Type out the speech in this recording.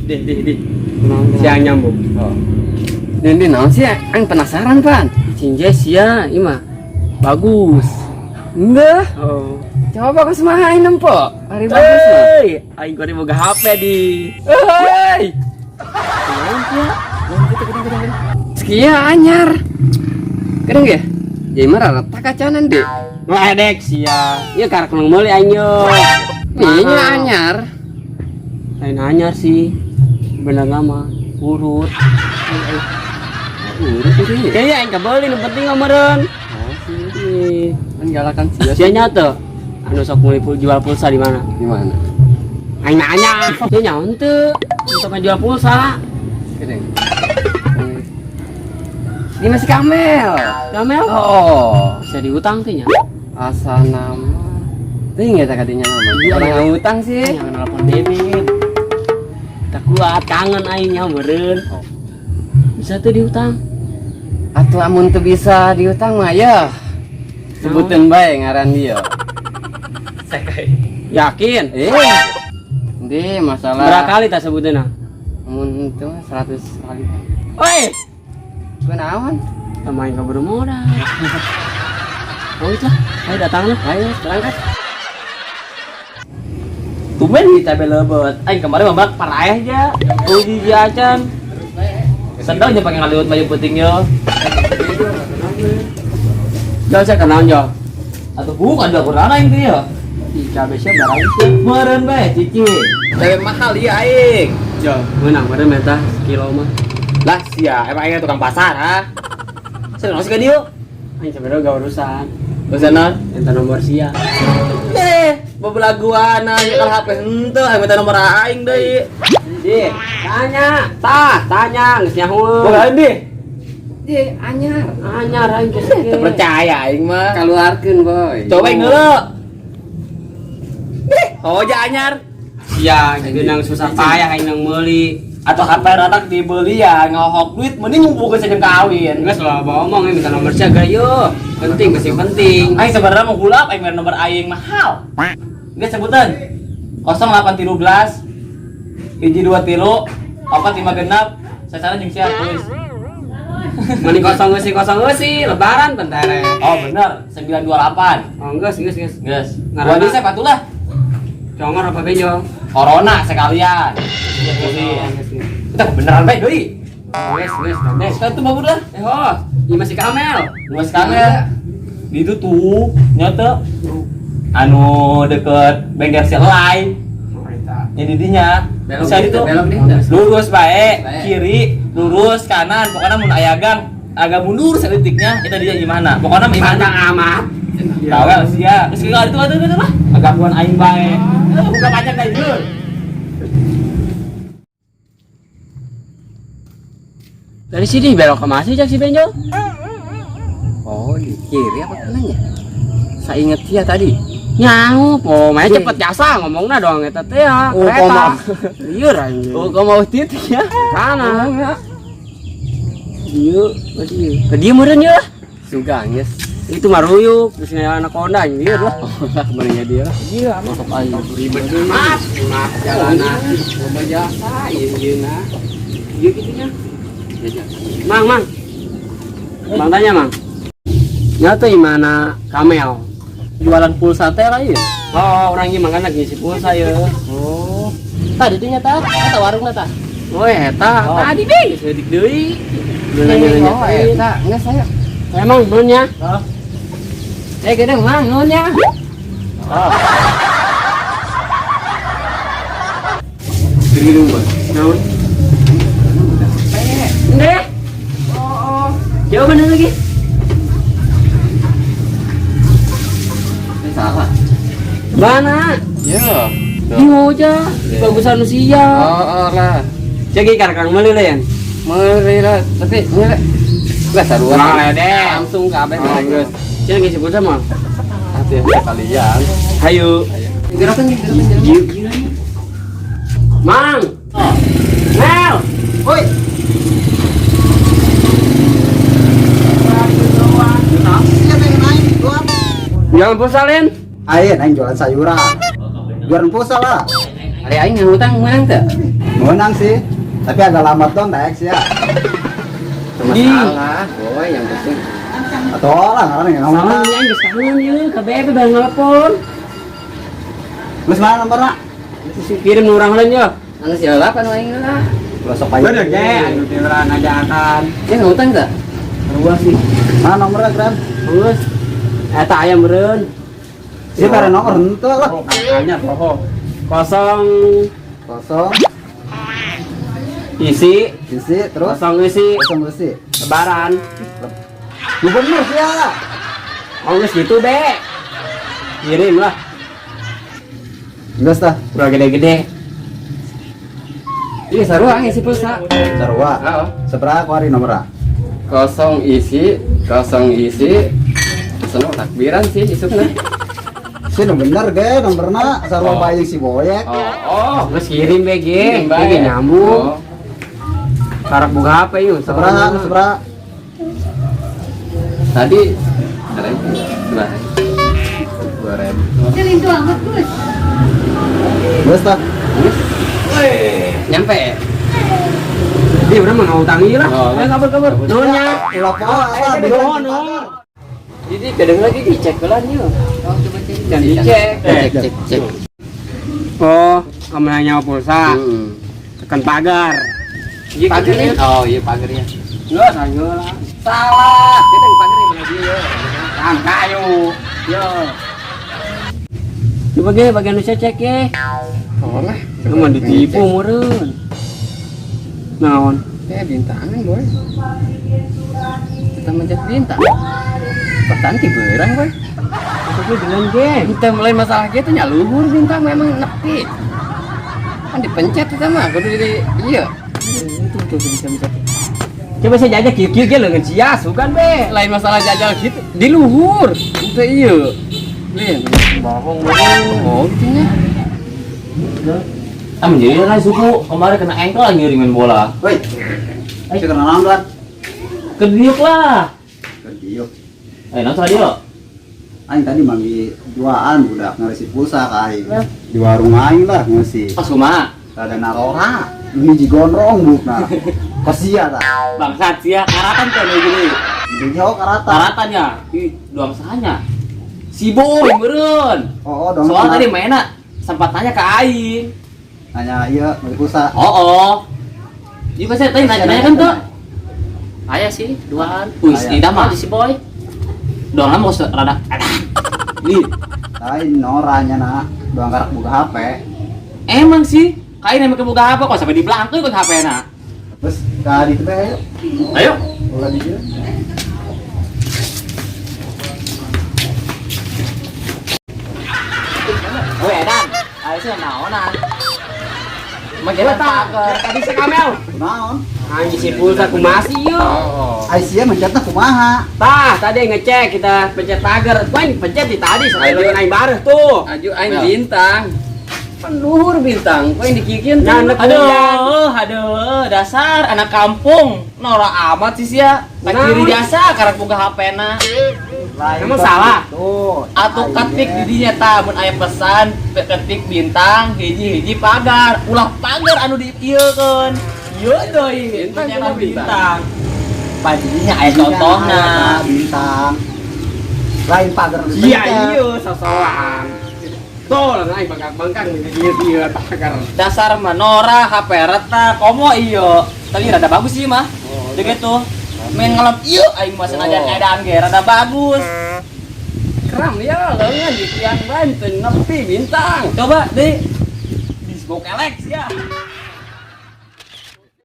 Dih, dih, dih. Siang nyambung. Oh. Ini naon sih? Aing penasaran, Pan. Cinje sia, ieu mah. Bagus. Enggak. Oh. Coba bagus mah aing nempo. Ari bagus mah. Hei, aing gore boga HP di. Hei. Naon sia? Sekia anyar. Kadang ya? Jadi mah rata kacanan deh. Ngeledek sia. Ieu karek nang meuli aing yo. Ini anyar. Lain anyar sih. Bener nama urut. Urut itu ya. Kayaknya aing kabeli nu penting mah meureun. Oh sih. Kan galakan sia. Sia nya teu? Anu sok meuli jual pulsa di mana? Di mana? Aing nanya. Sia nyaon teu? Untuk jual pulsa. Kadang. Ini masih kamel. Kamel? Oh, Bisa diutang teh nya. Asa nama. Teuing eta kadinya nama. Iya, Orang iya. ngutang sih. Aing nelpon Bebek. Tak kuat kangen aing nya meureun. Oh. Bisa tuh diutang. Atuh amun teu bisa diutang mah ya. Sebuteun bae ngaran dia. Yakin? Eh. Di masalah Berapa kali tak sebutin ah? Amun itu mah 100 kali. Oi, Kunaon? main kabur modal. Oh itu lah, ayo datang lah. Ayo berangkat. Tumben di cabe lebet. Aing kemarin mabak paraeh aja. Uji ji acan. Sedang aja pakai ngaliwat baju pentingnya. Jauh saya kenal jauh. Atau bukan dua kurang aing teh ya. Ih, cabe sih barang sih. Meureun bae cici. Cabe mahal iya aing. Jauh, menang meureun meta sekilo mah. Lah sia, emang aing tukang pasar ha. Seneng sih ka dieu. Aing cabe gak urusan. Urusan naon? Minta nomor sia. Eh, bebelaguan nyekel HP henteu, aing minta nomor aing deui. Di, tanya, tah, tanya, geus nyaho. Bukan deh. Di anyar. Anyar aing geus. Teu percaya aing mah. Kaluarkeun boy. Coba aing heula. Eh, hoja anyar. Sia, jadi nang susah payah aing nang meuli. Atau HP ratak dibeli ya ngohok duit mending ngumpulkeun saja kawin. Geus lah bawa omong minta nomor sia gak yo. Penting masih penting. Aing sebenarnya mau hulap aing mere nomor aing mahal. Geus sebutan. 0813 1 2 3 4 5 genap sasaran jeung siap geus. Mending kosong eusi, lebaran bentar. Oh bener 928. Oh geus geus geus. Geus. Ngaranna? Gua di save atulah. Congor apa bejo? Corona sekalian. Iya, Kita beneran bae deui. Geus geus beres. Satu mah udah. Eh ho, ini masih kamel. Dua sekali. Di itu tuh nyata anu deket bengkel selai. Jadi dinya. Belok Bisa di itu. belok di. Lurus bae, Bae. kiri, lurus kanan. Pokoknya mun aya gang agak mundur seletiknya itu dia gimana. Pokoknya mah Pantang imana. amat. Tawel sia. Terus kalau itu lah. Gangguan aing bae. Eh, buka panjang da ieu. Dari sini belok ke mana sih Cak si Benjol? Oh, di kiri apa kanannya? Saya inget dia tadi. Nyaho, po, mah Iya. cepet jasa ngomongna doang eta teh ya. Oh, Kereta. koma. Lieur anjing. Oh, kau mau titik ya? Kana. Enggak. Ieu, berarti ieu. Ke dieu meureun ieu lah. Sugang, yes. Itu mah ruyuk, terus anak Honda anjir lah. Oh, lah kemarinnya dia lah. Iya, Masuk aing. Ribet amat, amat jalanan. Loba jasa ieu ieuna. Ieu kitu nya. Ya, Mang, mang. Mang tanya, Mang. Nyata di mana kamel? Jualan pulsa teh lah ieu. Oh, orang ini makan lagi ngisi pulsa ya. Oh. Tadi tuh nyata, eta warungna tah. Oh, eta. Oh. Tadi deh, geus leutik deui. Nanya-nanya. Oh, eta enggak saya. Emang nuhun ya? Hah? Eh, gedeng mang nuhun ya. Oh. Gedeng, Bos. Naon? Ndeh. Oh, oh. Jauh bener lagi. Eh, salah. Mana? Yo. Di aja, bagusan usia. Oh, oh lah. Jadi karang meuli lah ya. Meuli lah, tapi ini lah. Lah sarua. Nah, deh. Langsung kabeh Oh, geus. Cenah ngisi pulsa mah. Atuh sekalian. Hayu. Gerakan gerakan gerakan. Ieu gila. Mang. Mel. Woi. Jangan pulsa Len. Aing aing jualan sayuran. Jualan pulsa lah. Ari aing ngutang menang teu? Menang sih. Tapi agak lambat dong daek sih ya. Masalah, boy, yang penting. Atau lah ngaran yang Sama ngomong. yang geus kangen ieu ka BB bang nelpon. Geus mana nomorna? Terus kirim nu urang lain ya. Anu siapa nu aing lah. Ulah sok payu. Bener ge anu teh urang ngajakan. Ya ngutang tah? Sarua sih. Mana nomorna, Kren? Terus eta aya meureun. Sih bare nomor henteu lah. Angkanya poho. Kosong Kosong isi, isi terus kosong isi, kosong isi. lebaran. Lu bener sih ya. Oh geus gitu be. Kirim lah, Geus tah. udah gede-gede. Iya sarua ngisi pulsa. Sarua. Heeh. Sabaraha kuari nomorna? Kosong isi, kosong isi. Seneng takbiran sih isukna. Sih nu bener ge nomorna sarua Oh. bae si Boyek. Oh, oh. Geus kirim be ge, Kirim bae. ge nyambung. Oh. Karak boga HP yuk. Sabaraha sabaraha? Tadi ada itu dua. 2000. Celintu amat, Gus. Geus tah. Nyampe. Dia udah mau ngutang ieu lah. Oh. Ayo kabur-kabur. Nuhun nya. Ulah poho apa Nuhun, nuhun. Jadi kadang lagi dicek lah nih. Oh, coba cek. Dan dicek. Cek, cek, cek. Oh, kamu nanya pulsa. Hmm. Tekan pagar. Iya, pagar ya. Oh, iya pagar ya. Enggak, saya lah. Salah. Kita yang pagar ya bener dia. Tang kayu. Yo. Coba ge bagian nu cek ge. Oh lah. Lu mah ditipu meureun. Naon? Eh, bintangan, boy. Kita mencet bintang. Pertanyaan ti beurang, boy. Tapi dengan ge. Kita mulai masalah gitu nya luhur bintang memang nepi. Kan dipencet kita mah kudu jadi iya. Itu tuh bisa bisa. Coba saya jajak kieu-kieu ge leungeun sia sugan be. Lain masalah jajal gitu di luhur. Itu iya. Lin, Bohong oh gitu nya. Ah menjadi lah suku kemarin kena engkel lagi main bola. Woi. Sih kena naon, Lan? Kediuk lah. Kediuk. Eh, nonton dia. Aing tadi manggi duaan budak ngarisi pulsa ka aing. Di warung aing lah ngeusi. Pas kumaha? Rada narora, hiji gondrong bukna. Kosia tah. Bangsat sia, karatan tuh anu gini. Jauh karata. Karatannya. Ih, doang sahanya. Si Boy meureun. Oh, oh dong. Soalnya tadi mainnya sempat tanya ke aing. Nanya ieu beli pulsa. Oh, oh. Iya pasti tadi nanya, nanya kan tuh. Aya sih, duaan. Wih, Aya. tidak mah. Oh, si Boy. Doang lama kok rada. Ih, Lain noranya nak, doang karak buka HP. emang sih. Kain emang kebuka apa kok sampai di belakang tuh HP na. Terus ka ditu teh ayo. Ayo. Ulah di dieu. Weh, edan. Ayo sih naonan. Majalah pagar. Tadi sekamel. Kunaon? Anjing si pulsa kumaha sih yuk. Oh. Ai sia mencetna kumaha? Tah, tadi ngecek kita pencet pagar. Wah, ini pencet di tadi sampai Ayo. naik bareng tuh. Aju aing bintang. Pan luhur bintang, kok yang dikikin tuh. Nah, Aduh, aduh, dasar anak kampung. Norak amat sih sia. Kiri Naon? jasa karek boga HP na. Lain Emang kok salah? gitu. Atuh Aing ketik ge. di dinya tah mun aya pesan ketik bintang hiji-hiji pagar. Ulah pagar anu di ieu-keun. Ieu deui Bintang, bintang bintang. bintang. Pajinya aya Bintang, contohna. aya bintang. Lain pagar nu Iya, dipencet. iya, sosokan. Tuh, lah naik bengkak-bengkak di dia pagar. Dasar manora HP retak komo iyo. Tapi rada bagus sih mah. Udah gitu. Main ngelem ieu aing mah senajan Oh. edan ge rada bagus. Kram ya, lengan di tiang Banten nepi bintang. Coba deh. Di smoke Alex ya.